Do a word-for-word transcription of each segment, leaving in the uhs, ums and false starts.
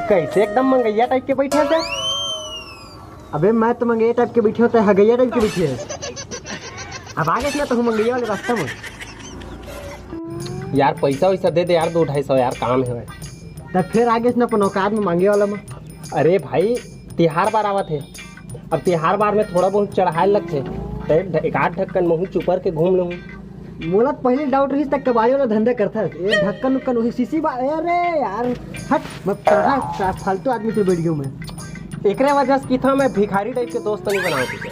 कैसे एकदम मंगैया टाइप के बैठे हस? अबे मैं तो मंगैया टाइप के बैठे हों, तैं हगैया टाइप के बैठे हस। अब आगे से ना तो हूँ मंगैया वाले रास्ता में। यार पैसा वैसा दे दे यार, दो ढाई सौ यार, काम हे भाई। तब फिर आगे से ना अपन औकात में मांगे वाला में। अरे भाई, तिहार बार आवत हे, अब तिहार बार में थोड़ा बहुत चढ़ाए लगथे, तो एक ढ-, एक आध ढक्कन महू चुपर के घूम लूँ। मोला तो पहले डाउट रहिस, तक कबाड़ी वाला धंधा करथस। ये ढक्कन उक्कन वही शीशी बा-, अरे यार, हट, मैं कहाँ का फालतू आदमी से बैठ गया मैं। एकरे वजह से किथा मैं भिखारी टाइप के दोस्त नहीं बनाओ तुझे।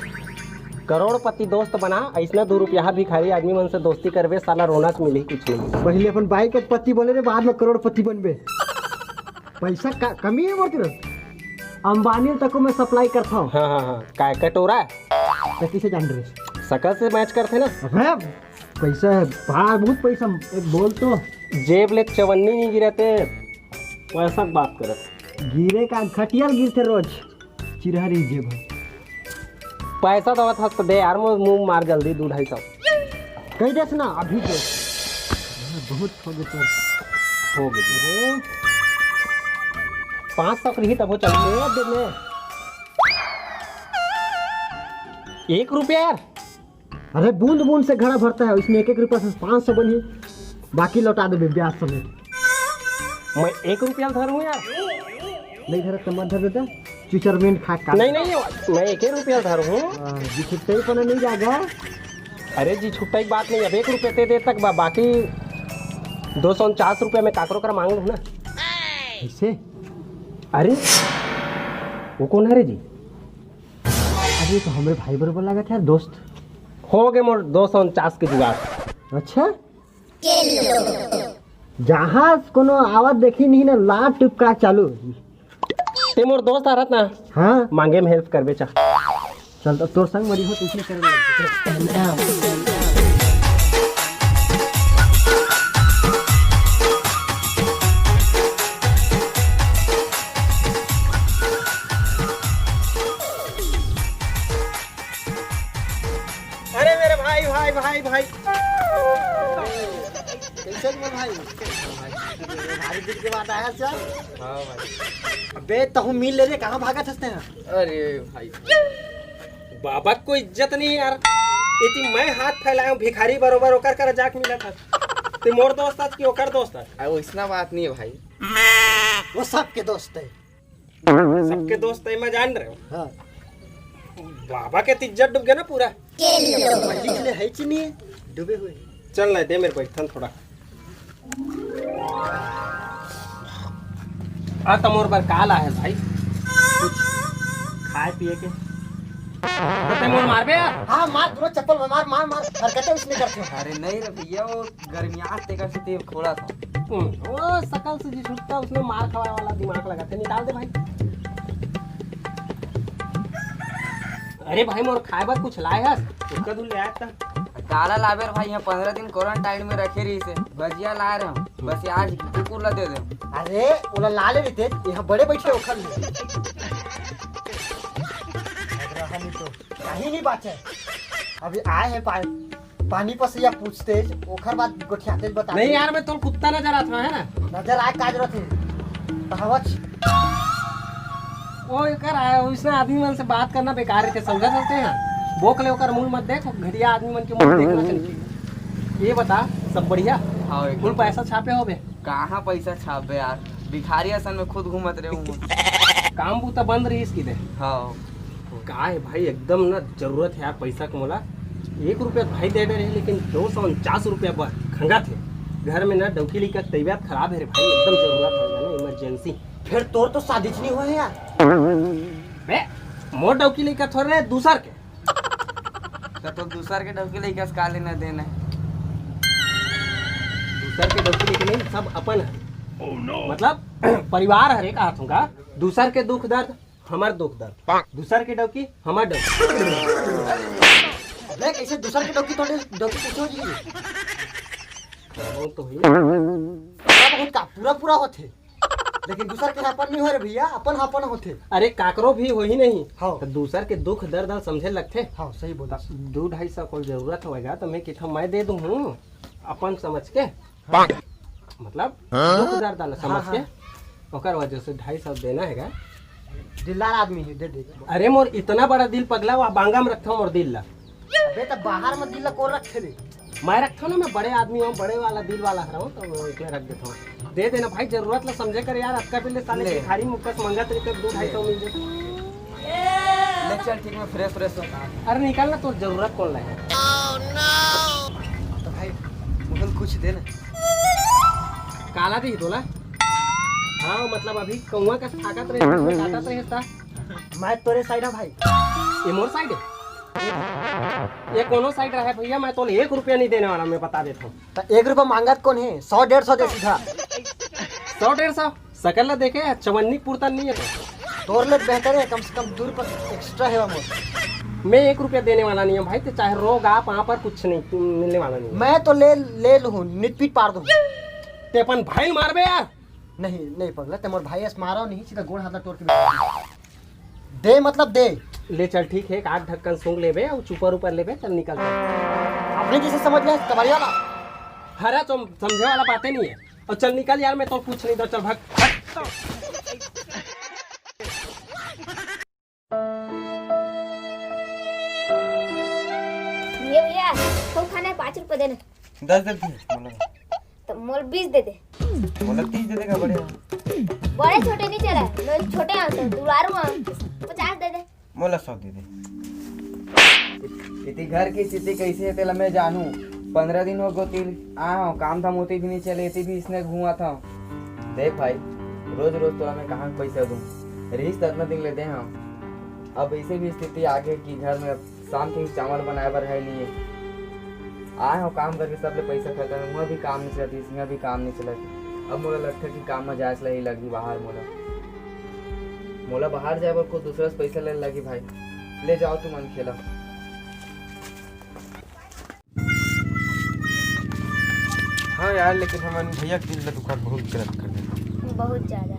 करोड़पति दोस्त बना, ऐसना दो रुपया भिखारी आदमी मन से दोस्ती करबे, साला रोना च मिली कुछ नहीं। पहले अपन बाइक के पति बने रे, बाद में करोड़पति बनबे। पैसा का कमी है मोर तीर? अंबानी तको मैं सप्लाई करता हूँ। हाँ, हाँ, हाँ। काय कटोरा? तो किसे जान रहे? शकल से मैच करते ना। अबे, पैसा है, भाई, बहुत पैसा। एक बोल तो। जेब ले चवन्नी नहीं गिरते, पैसा की बात करत। गिरे का खटियाल गिरते रोज, चिरहरी जेब है। पैसा दवा था तो दे यार, मुंह, मुंह मार जल्दी, दो ढाई सौ। कही देस ना, अभी दे। बहुत हो गए तो। हो गए। अरे, पाँच सौ रही तब वो चलते हैं दे में। एक रुपया यार। अरे, बूंद बूंद से घड़ा भरता है, इसमें एक एक रुपया से पाँच सौ बनी, बाकी लौटा देबे ब्याज समेत। मैं एक रुपया धरूँ यार। नहीं धरत तो मत धर देता, चुचरमेंट खा का। नहीं, नहीं, मैं एक ही रुपया धरूँ। हाँ, जी छुट्टे ही पना नहीं जागा। अरे जी, छुट्टा की बात नहीं, अब एक रुपया दे दे तक बा, बाकी दो सौ उनचास रुपया में काकरो कर मांग लूँ ना। ऐसे? अरे, वो कौन है रे जी? अरे, ये तो हमरे भाई बरोबर लागत है यार, दोस्त। हो गए मोर दो सौ उनचास के जुगाड़। अच्छा? जहाज कोनो आवत देखी नहीं ना, लाट टुपका चालू। ते मोर दोस्त आ रहत ना। हाँ। मांगे में हेल्प करबे चा। चल, तो तोर संग मरी हो, तो इसने करे लग। अरे मेरे भाई, भाई, भाई, भाई। कैसे बोल भाई? भाई, भारी दिन के बाद आया सर। हाँ भाई। अबे तहु मिल ले रे, कहाँ भागत हस तें? अरे भाई, बाबा को इज्जत नहीं यार। इतनी मैं हाथ फैलाया हूँ भिखारी बरोबर, ओकर कर जाके मिला था। ते मोर दोस्त आज की ओकर दोस्त आज। अरे वैसना बात नहीं है भाई। वो सबके दोस्त है। सबके दोस्त है, मैं जान रहे हूँ। हाँ। बाबा के तो इज्जत डूब गया ना पूरा। मस्जिद में है चीनी डूबे हुए। चल ना दे मेरे को एक थन थोड़ा। आ तो मोर बर का ला है भाई? कुछ खाए पिए के? तो ते मोर मारबे यार? हाँ, मार, दोनों चप्पल में मार, मार, मार। हरकतें उसने करते हो। अरे नहीं रे भैया, वो गर्मियात तेकर से तेल खोला था। हम्म, वो सकल से जी छुट्टा, उसने मार खवाए वाला दिमाग लगा थे, निकाल दे भाई। अरे भाई, मोर खाए बर कुछ लाए हस? उसका धुन ले आया था। काला लाबे रे भाई, यहाँ पंद्रह दिन क्वारंटाइन में रखे रही से, भजिया लाए रहे हम, बस ये आज कुकुर ला दे दे। अरे, ओला ला ले रहिते, यहाँ बड़े बैठे ओखर ले। लग रहा नहीं तो। कहीं नहीं बाचे। अभी आए हैं पा-, पानी पसैया पूछते, ओखर बाद गोठियाते बता नहीं दे। यार, मैं तोर कुत्ता नजर आता है ना? नजर आए काज रथे। कहावत। वो एकर आए, वैसना आदमी मन से बात करना बेकार है, समझा सकते हैं? बोक ले ओकर मुंह मत देख, घटिया आदमी मन के मुंह देखना चाहिए। ये बता, सब बढ़िया? हाँ, एकदम। कुल पैसा छापे होबे? कहाँ पैसा छापबे यार, भिखारी असन में खुद घूमत रहे हूँ। काम बूता बंद रहीस कि दे? हाँ। का है भाई, एकदम ना जरूरत है यार पैसा के मोला। एक रुपया भाई दे डरे, लेकिन दो सौ उनचास रुपया बर खंगा थे। घर में ना डौकी लइका के तबीयत खराब है रे भाई, एकदम जरूरत है ना, इमरजेंसी। फिर तोर तो शादी च नहीं हुआ है यार। बे, मोर डौकी लइका थोड़े रहे, दूसर के। तो, तो दूसर के डौकी लइका से का लेना देना है? दूसर के डौकी लइका नहीं, सब अपन है। मतलब परिवार हरे कहा तुमका, दूसर के दुख दर्द हमर दुख दर्द, दूसर के डौकी हमर डौकी। अबे कैसे दूसर के डौकी तोरे डौकी कैसे हो जाएगी? वो तो है। थोड़ा बहुत का पूरा पूरा होथे, लेकिन दूसर के अपन नहीं हो रे भैया, अपन अपन होथे। अरे काकरो भी होही नहीं। हाँ। तो दूसर के दुख दर्द ल समझे लगथे। हाँ, सही बोला। तो दो ढाई सौ कोई जरूरत होएगा तो मैं किथा मैं दे दूँ हूँ अपन समझ के। हाँ। मतलब हाँ? दुख दर्द ल समझ हाँ, के। हाँ। ओकर वजह से ढाई सौ देना हे गा। दिलदार आदमी हे, दे दे। अरे मोर इतना बड़ा दिल पगला, वो बांगा में रखथंव मोर दिल ला। अबे त बाहर में दिल ला कोन रखथे रे? मैं रखथंव ना, मैं बड़े आदमी हंव, बड़े वाला दिल वाला हरंव, त मैं इसमें रख देथंव। दे देना भाई, जरूरत ला समझे कर यार, अतका बेर ले साले ले। भिखारी मुक्का से मंगत रहिथे, दू ढाई सौ मिल जाए। ले चल ठीक, मैं fresh fresh होता हूँ। अरे निकल ना, तोर जरूरत कोन ला हे? तो भाई, मुझे कुछ दे ना। काला दिही तोला? हाँ, मतलब अभी कौआ कस थाकत रहे, काटत रहे ता। मैं तोरे side हंव भाई। ये मोर side हे? ये कोनो side रहे भैया, मैं तोला एक रुपया नहीं देने वाला, मैं बता देता हूँ। त एक रुपया मांगत कोन हे? सौ डेढ़ सौ दे सीधा। सौ डेढ़ सौ? सकल ला देखे, चवन्नी के पुरता नहीं हे तो। तोर ले बेहतर हे, कम से कम दू रुपया extra हे मोर। मैं एक रुपया देने वाला नहीं हूँ भाई, तो चाहे रो गा पाँव पर, कुछ नहीं, तू मिलने वाला नहीं है। मैं तो ले, ले लूँ, नितपीट पार दूँ। ते अपन भाई ल मारबे यार। नहीं, नहीं पगला, ते मोर भाई अस मारा नहीं, सीधा गोड़ हाथ ला तोड़ के बिठा दे। दे मतलब दे। ले चल ठीक है, एक आध ढक्कन सूंघ लेबे और चुपर ऊपर लेबे, चल निकल चल। अपने जैसे समझ ले, कबाड़िया ला। हरा तो समझे वाला बातें नहीं है। और चल निकल यार, मैं तो कुछ नहीं दो, चल भाग। भैया, भैया, तो खाना है, पाँच रुपए देना। दस दे दे, मोला। तो मोल बीस दे दे। मोला तीस दे देगा, बढ़िया। बड़े छोटे नहीं चला, मैं छोटे आंव तो दुलारू आंव, पचास दे दे। मोला सौ दे दे। इति घर की स्थिति कैसे है, तेला मैं जानू। पंद्रह दिन हो गो, ती आए हंव, काम धाम ओती भी नहीं चले, इति भी इसने घूमत हंव। देख भाई, रोज रोज तोला मैं कहाँ पैसा दूं? रिहिस त अतना दिन ले दे हंव। अब ऐसे भी स्थिति आगे कि घर में शाम के चावल बनाए बर है नहीं। आए हंव काम करके, सब ले पैसा खत्म है, वहाँ भी काम नहीं चलत, इसमें भी काम नहीं चलत। अब मोला लगता कि काम में जाए से ही लगही बाहर मोला। मोला बाहर जाए बर कोई दूसरा से पैसा ले लगी भाई। ले जाओ तुमन खेला। हाँ यार, लेकिन हमन भैया के दिल ला दुखा बहुत गलत कर देना। बहुत ज्यादा।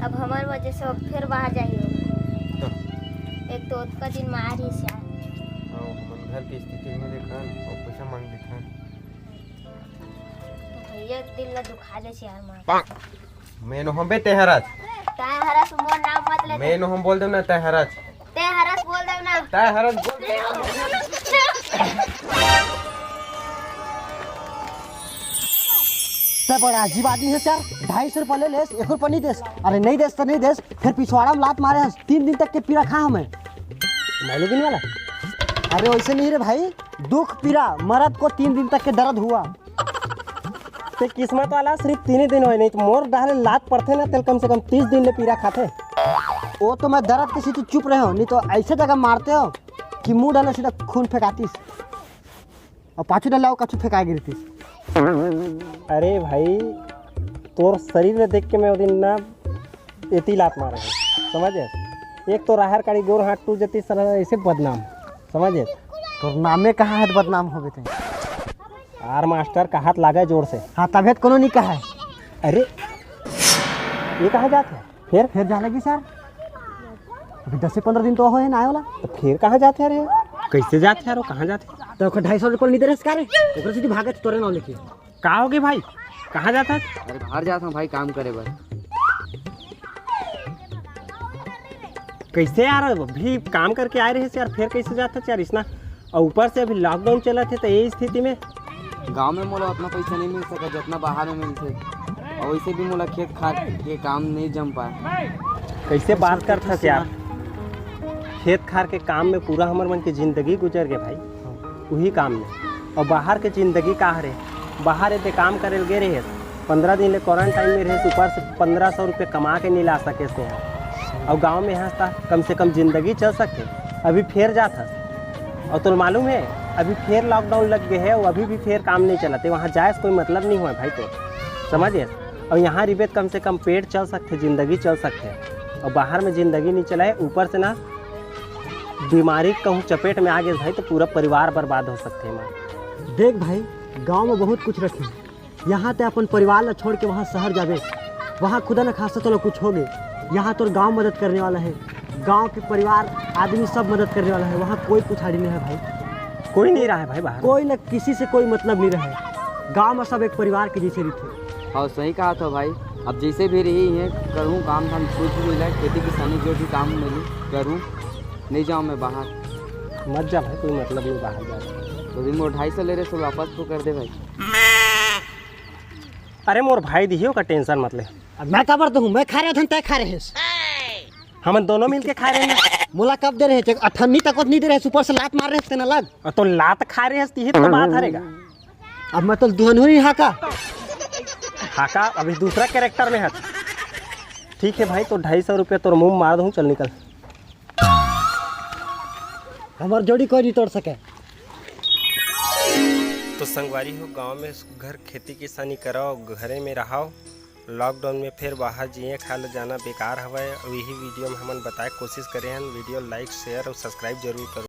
अब हमार वजह से अब फिर बाहर जाही हो। तो? एक तो ओतका दिन मार ही यार। हाँ, हमन घर की स्थिति नहीं देखन और पैसा मांग देथन। तो भैया के दिल ला दुखा दे यार मार। मैं नो हम बे, तैं हरस। तैं हरस, मोर नाम मत ले। मैं नो हम बोल देव ना, तैं हरस। तैं हरस बोल देव ना। तैं हरस बोल देव। तैं बड़ा अजीब आदमी है यार, ढाई सौ रुपया ले लेस, एक रुपया नहीं देस। अरे नहीं देस तो नहीं देस, फिर पिछवाड़ा में लात मारे हस, तीन दिन तक के पीरा खा हमें। मालूम भी नहीं वाला। अरे वैसे नहीं रे भाई, दुख पीरा, मरद को तीन दिन तक के दर्द हुआ। ते किस्मत वाला, सिर्फ तीन ही दिन होए, नहीं तो मोर डाहर ले लात पड़थे ना, तेला कम से कम तीस दिन ले पीरा खाथे। वो तो मैं दर्द के सेती चुप रहे हंव, नहीं तो ऐसे जगह मारते हंव कि मुंह डाले सीधा खून फेंकातीस। और पाछू डाले वो कछु फेंका गिरतीस। अरे भाई, तोर शरीर ला देख के मैं वो दिन ना एती लात मारे हंव, समझे? एक तो राहर काड़ी गोर हाथ टूट जाती, साला ऐसे बदनाम, समझे? तोर नामे कहाँ है तो बदनाम हो गए थे? आर मास्टर कहात लागे जोर से। हाँ, तभे तो कोनो नहीं कहा है। अरे, ये कहाँ जात है? फिर? फिर जा लगी सर, अभी दस से पंद्रह दिन तो होए ना आए वाला। तो फिर कहाँ जात है रे? कैसे जात है रे? कहाँ जात है? तो ओकर ढाई सौ रुपया नहीं दे रहे का रे? ओकरे सीधी भागत तोरे नाम लेके। का होगे भाई, कहाँ जात हस? अरे बाहर जात हंव भाई, काम करे बर। कैसे यार, अभी काम करके आए रहे यार, फिर कैसे जात हस यार इसना? और ऊपर से अभी lockdown चलत है, तो ये स्थिति में गांव में मोला उतना पैसा नहीं मिल सका जितना बाहर में मिलथे, और वैसे भी मोला खेत खार के काम नहीं जम पाए। कैसे बात करत हस यार? खेत खार के काम में पूरा हमर मन के जिंदगी गुजर गए भाई, उही काम में। और बाहर के जिंदगी का हरे? बाहर एदे काम करे ल गे रहेस, पंद्रह दिन ले quarantine में रहेस, ऊपर से पंद्रह सौ रुपये कमा के नहीं ला सकेस यहाँ। और गांव में यहाँ था, कम से कम जिंदगी चल सकथे। अभी फेर जात हस, और तोला मालूम है, अभी फेर lockdown लग गए है, वो अभी भी फेर काम नहीं चलत है, वहाँ जाए से कोई मतलब नहीं हुआ भाई, तो समझ गए। और यहाँ रिबे त कम से कम पेट चल सकथे, जिंदगी चल सकथे, और बाहर में जिंदगी नहीं चलाए, ऊपर से ना बीमारी कहूँ चपेट में आ गए भाई, तो पूरा परिवार बर्बाद हो सकथे एमा। देख भाई, गांव में बहुत कुछ रखे, यहाँ ते अपन परिवार ला छोड़ के वहाँ शहर जाबे, वहाँ खुदा न खास्ता तोला कुछ हो गए, यहाँ तोर गांव मदद करने वाला है, गांव के परिवार आदमी सब मदद करने वाला है, वहाँ कोई पुछाड़ी नहीं है भाई। कोई नहीं रहा है भाई बाहर। कोई न किसी से कोई मतलब नहीं रहे, गांव में सब एक परिवार के जैसे रहिथे। हाँ, सही कहा था भाई। अब जइसे भी रही है, करहूँ काम धाम, कुछ भी मिला, खेती किसानी जो भी काम मिली करहूँ, नहीं जाऊँ मैं बाहर। मत जा भाई, कोई मतलब नहीं बाहर जा। तो भी मोर ढाई सौ ले रहे, सो वापस तो कर दे भाई। अरे मोर भाई दिही, ओकर टेंशन मत ले। अब मैं काबर दूँ? मैं खा रहे हन, तय खा रहे हस। हमन दोनों मिलके खा रहे हन। मोला कब दे रहे हस? अठन्नी तक नहीं दे रहे हस, ऊपर से लात मार रहे हस, तेन अलग। अ, तो लात खा रहे हस, तिही तो बात हरे गा। अब मैं तो दुहन हुई हाका। हाका अभी दूसरा कैरेक्टर में है। ठीक है भाई, तो ढाई सौ रुपया तोर मुंह मार दूँ, चल निकल। हमर जोड़ी कोई नहीं तोड़ सके। तो संगवारी हो, गांव में घर खेती किसानी कराओ, घरे में रहाओ। लॉकडाउन में फिर बाहर जिए खाए ले जाना बेकार हवय। अउ यही वीडियो में हमन बताए कोशिश करे हन। वीडियो like, share और subscribe जरूर करो।